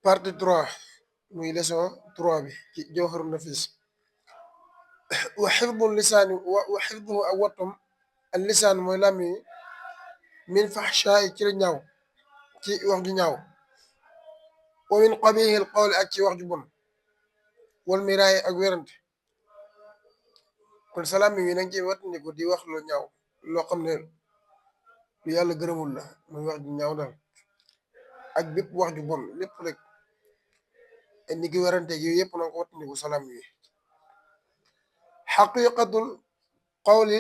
partie 3 muy leçon 3 bi ci Jawharun Nafis. wa xifdu lisaani wa xifduhu ak wattum al lisaan mooy làmmiñ min faxshaay ci la ñaaw ci wax ju ñaaw wa min qabihi al qawli ak ci wax ju bon wal miraay ak werante kon sa làmmiñ wi nanga ci wattandiku di wax lu ñaaw loo xam ne lu yàlla gërëmul la muy wax ju ñaaw daal ak bépp wax ju bon lépp rek ni ki werante gi yëpp nanga ko wattandiku sa làmmiñ wi xaqiqatul qawli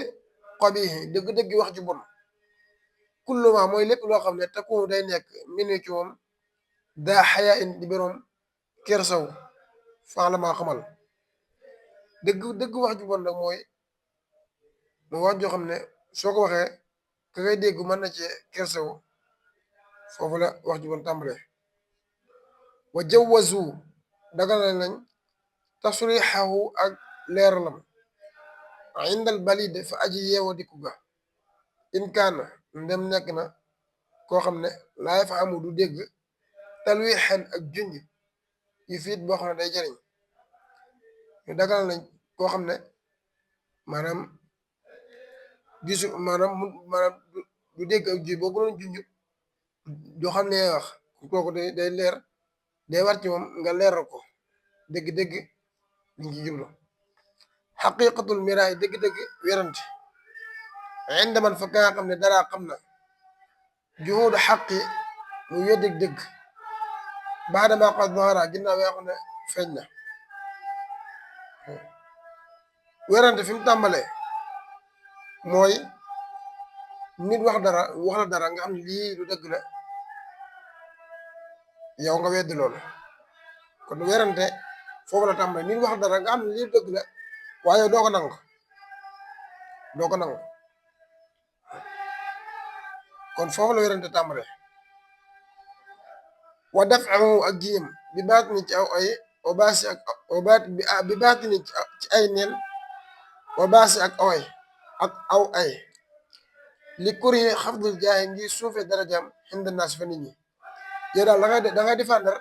qabihi dëgg-dëgg wax ju bon kulluma mooy lépp loo xam ne takunu day nekk minu ci moom daa xayaa in di beroom kersaw fan la maa xamal dëgg wax ju bon nag mooy wax joo xam ne soo ko waxee ka ngay dégg mën na ci kersaw foofu la wax ju bon tàmbale wa jawazu dagal nañ tasrixahu ak leeralam indal balid fa aji yeewa dikku ga in kaana ndem nekk na koo xam ne laay fa amu du dégg talwixen ak junj yu fiit boo xam ne day jariñ ñu dagal nañ koo xam ne maanaam gisu maanaam du dégg ak junj boo ko doon junj joo xam ne wax kooku day leer day war ci moom nga leeral ko dégg-dégg liñ ci jublu xaqiqatul miraay dégg-dégg werante inda man fa ka nga xam ne dara xam na juhuudu xaqi mu weddig dëgg baadama qad zahara ginnaaw yaa xam ne feeñ na werante fi mu tàmbalee mooy nit wax la dara nga xam ne lii lu dëgg la yow nga weddi loolu kon werante foofu la tàmbalee nit wax dara nga xam ne lii lu dëgg la waaye doo ko nangu kon foofu la werante tàmbalee wa dafahu ak jiim bi baatini ci aw ay wa baasi ak bi baatini ci ay neen wa baasi ak away ak aw ay li kuri xafdul jaaye ngi suufe darajaam xinda naas fa nit ñi yow daal da ngay défendre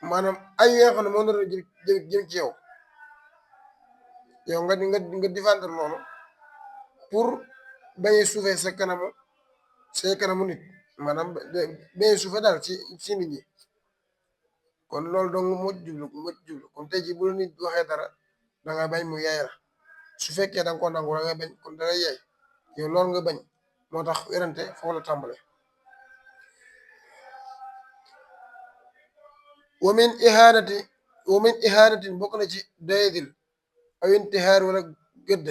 maanaam ay yoo xam ne moo doon jëm ci yow nga défendre loolu pour bañ a suufee say kanamu nit maanaam bañ a suufee daal ci nit ñi kon loolu dong moo jublu kon tey jii bu la nit waxee dara da nga bañ mu yaay la su fekkee da nga ko nangu da nga bañ kon da lay yaay yow loolu nga bañ moo tax werante foofu la tàmbale wa min ihaanatin bokk na ci doyadil aw intihaar wala gëdd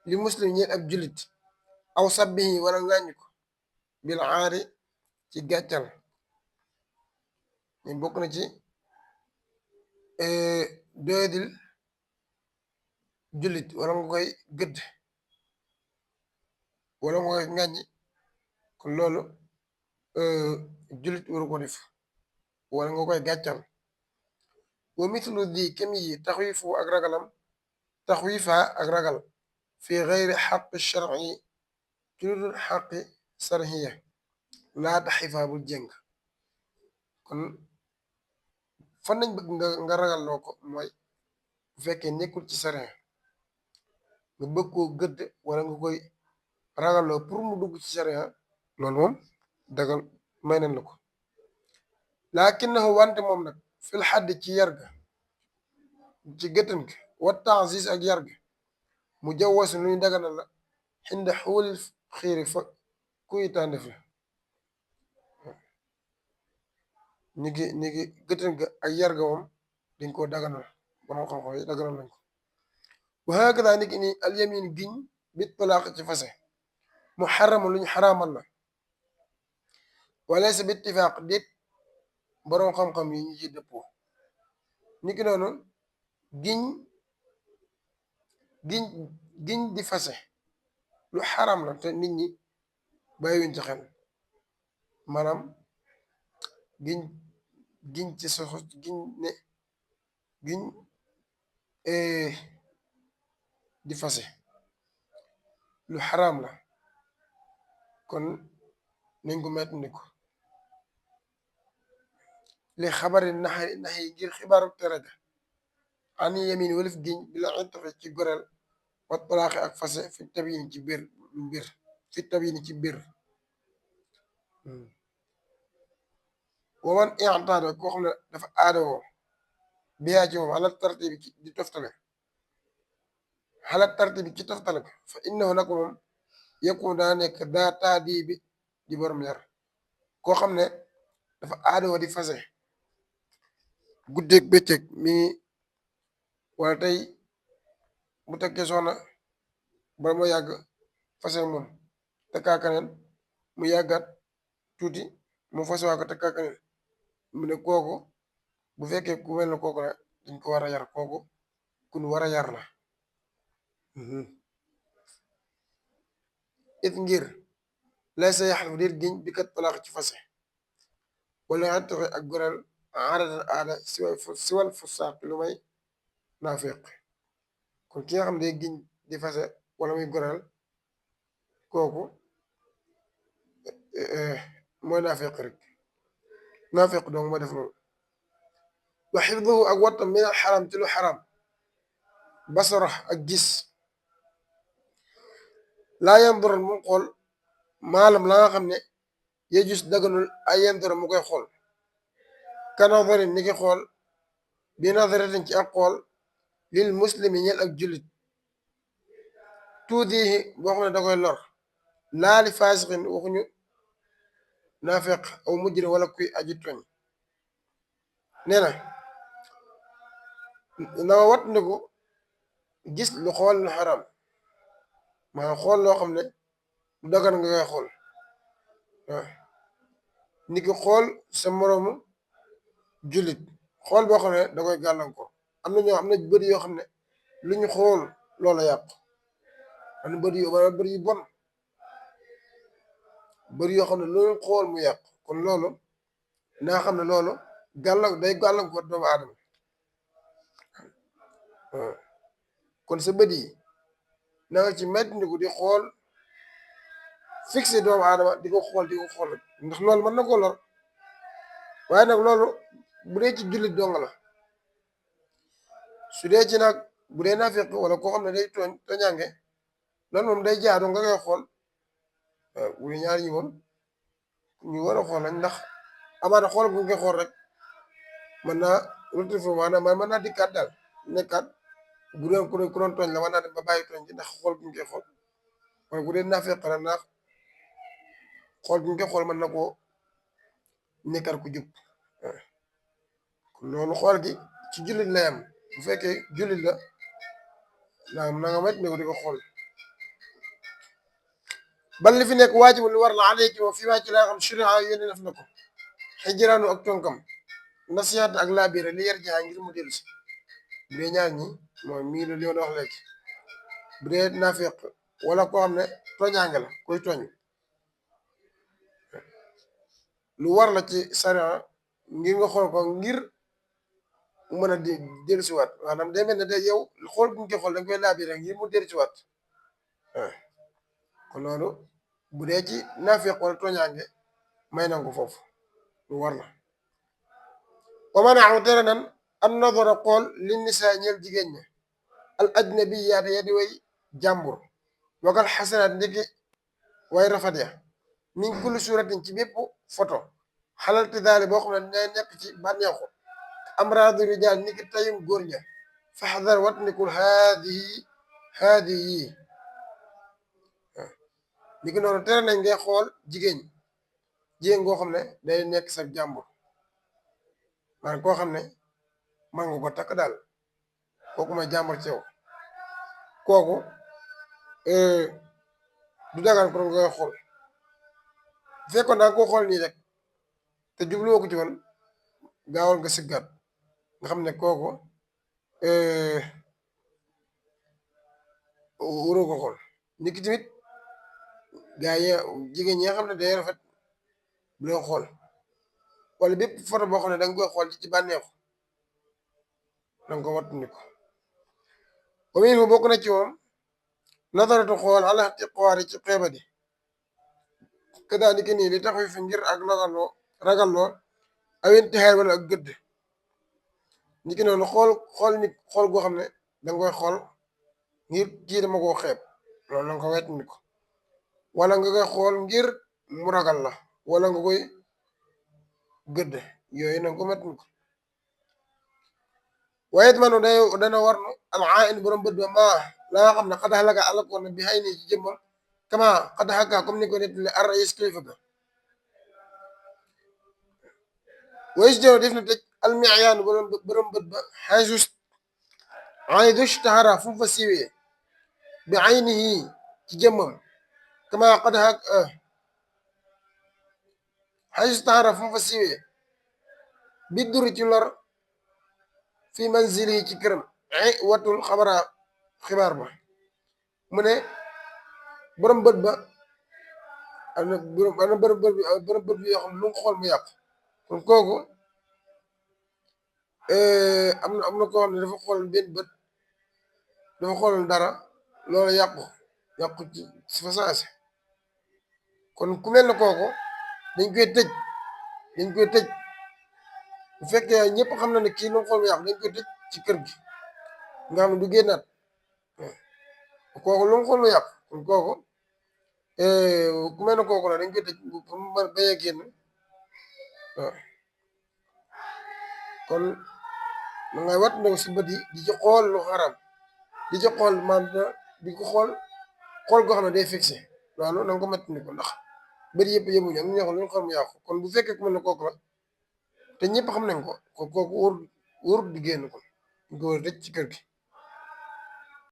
li muslim ñeen ab julit aw sabbihi wala ngàññ ko bil aari ci gàccal ñu bokk na ci doyadil julit wala nga koy gëdd wala nga koy ngàññ kon loolu julit waru ko def wala nga koy gàccal wa mithlu di kem yi taxwiifu ak ragalam taxwiifa ak ragal fi xeyri xaqi sharci ci lu dul xaqi sarxiya laa taxifa bul jëng kon fan nañ bëgg nga ragal loo ko mooy bu fekkee nekkul ci sarix nga bëgg koo gëdd wala nga koy ragalloo pour mu dugg ci sarix loolu moom dagal may nañ la ko lakinnahu wante moom nag fil xadd ci yarga ci gëttan ki wa ta'zis ak yarga mu jawwasu luñu daganal la xinda xuulil xiiri fa kuy tàndefe ni ki gëttan ga ak yarga moom dañ koo daganal borom xam-xam yi daganal nañ ko wa hakada ni ki ni alyamin giñ bit talaaq ci fase mu xarama luñu xaraamal la walaysa bi ittifaaq dit boroom xam-xam yi ñu ci dëppoo niki noonu giñ di fase lu xaram la te nit ñi bàyyiwuñ ci xel maanaam giñ ci soxo giñ di fase lu xaram la kon nañ ko mettandiko li xabari naxi ngir xibaaru tere ga ani yamin walif giñ bi la intoxe ci goreel wat talaaxe ak fase fi tabini ci biir mbir fi tabini ci biir waman i'taada koo xam ne dafa aadawoo biyaa ci moom xalaat tarte bi ci di toftale xalaat tarte bi ci toftale ko fa innahu nag moom yekku daa nekk daa taadi bi di borom yar koo xam ne dafa aadawoo di fase guddeeg bëccëg mi wala tey bu tekkee soxna bala moo yàgg fase moom tekkaa kaneen mu yàggat tuuti mu fase waa ko tekkaa kaneen mu ne kooku bu fekkee ku mel ne kooku la dañ ko war a yar kooku ku nu war a yar la it ngir lay sa yaxal diir giñ bi kat talaax ci fase wala nga toxe ak goreel aadatan aada siwal fussaaq lu may naafeq kon ki nga xam ne giñ di fase wala muy goreel kooku mooy naafeq rek naafeq donc moo def loolu wa xifduhu ak wattam min al xaram ci lu xaram basara ak gis laa yanduran mu xool maalam la nga xam ne yejus daganul ay yandura mu koy xool kanadarin ni ki xool bi nadaratin ci ak xool lil muslimi ñel ak jullit tuudihi boo xam ne da koy lor laali faasixin waxuñu naafeq aw mujrim wala kuy aji toñ nee na wat ndiku gis lu xool lu xaram maanaam xool loo xam ne du dagan nga koy xool waaw ni ki xool sa moroomu jullit xool boo xam ne da koy gàllankoor am na ñoo am na bëri yoo xam ne lu ñu xool loola yàqu am na bëri yu bon bëri yoo xam ne lu ñu xool mu yàqu kon loolu naa xam ne loolu day gàllankoor doomu aadama waaw kon sa bët yi na nga ci mettandiku di xool fixé doomu aadama di ko xool rek ndax loolu mën na ko lor waaye nag loolu bu dee ci jullit dong la su dee ci nag bu dee naafeq wala koo xam ne day toñaange loolu moom day jaadu nga koy xool waaw bu dee ñaar ñi moom ñu war a xool lañ ndax amaana xool bu nga xool rek mën naa retrouvé maanaam mën naa dikkaat daal nekkaat bu doon ku doon tooñ la war naa dem ba bàyyi tooñ ji ndax xool bu ñu koy xool waaye bu dee naafeq la ndax xool bu ñu koy xool mën na koo nekkal ku jub kon loolu xool gi ci jullit la yam bu fekkee jullit la naam na nga met ne ko di ko xool bal li fi nekk waajibu lu war la alayki moom fii wàcc laa xam sharia yónni def na ko xijiraanu ak tonkam nasihat ak laabire li yar jaa ngir mu dellu si bu dee ñaar ñi mooy mii lu li ma wax léegi bu dee naafeq wala koo xam ne tooñaange la koy tooñ lu war la ci sharia ngir nga xool ko ngir mu mën a dellu si waat maanaam day mel ne day yow xool bu ñu koy xool dañ koy laabire ngir mu dellu si waat kon loolu bu dee ci naafeq wala tooñaange may nangu foofu lu war la wa manaahu tere nan an nadara xool li nisaa ñeel jigéen ña al ajnabiyaat ya di way jàmbur wakal xasanaat ndiki way rafet ya min kulli suratin ci bépp photo xalal ti daali boo xam ne day nekk ci bànneexu amraadu rijaal niki tayum góor ña faxdar wat nikul haadihi ni ki noonu tere nañ ngay xool jigéen goo xam ne day nekk sa jàmbur maanaam koo xam ne man nga ko takk daal kooku may jàmbur ci yow kooku du dagaan ko ngay xool bu fekkoon daa koo xool nii rek te jubluwoo ko ci woon gaawal nga siggaat nga xam ne kooku waroo ko xool ni ki tamit gaa yi jigéen ñi nga xam ne day rafet bu leen xool wala bépp photo boo xam ne da nga koy xool ci bànneexu danga ko wattandiku wa minhu bokk na ci moom nadaratu xool ala tiqwaari ci xeebadi kadaalika nii li tax fi ngir ak ragalloo aw intixaar wala ak gëdd ni ki noonu xool nit xool goo xam ne danga koy xool ngir kii dama koo xeeb loolu nanga ko wet ni ko wala nga koy xool ngir mu ragal la wala nga koy gëdd yooyu nanga ko met ni ko waaye it manu dana warnu alaain borom bët ba maa la nga xam ne xad xalaka alakoon na bi xay nii ci jëmmam kama xad xakka comme ni ko nettali ar rais kilifa ga wayus jëro def na tëj almiyaan borom bët ba xaysus tahara fu mu fa siwee bi aynihi ci jëmmam kama xad xak xaysus tahara fu mu fa siwee bi duri ci lor fi manzili ci këram watul xabara xibaar ba mu ne borom bët ba ana borom bët bi yoo xam lu nga xool mu yàqu kon kooku am na koo xam ne dafa xool benn bët dafa xool dara loolu yàqu ci fa saase kon ku mel ne kooku dañ koy tëj bu fekkee ñëpp xam na ne kii lu mu xool mu yàqu dañ koy tëj ci kër gi nga xam ne du génnaat kooku lu mu xool mu yàqu kon kooku ku mel ne kooku la dañ koy tëj pour mu bañ a génn waaw kon ma ngay wat na si bët yi di ci xool lu xaram di ci xool man di ko xool goo xam ne day fixé loolu na nga ko métti ni ko ndax bët yëpp yemuñu am na ñoo xam ne lu xool mu yàqu kon bu fekkee ku mel ne kooku la te ñëpp xam nañ ko kooku wóor di génn ko ñu ko war a tëj ci kër gi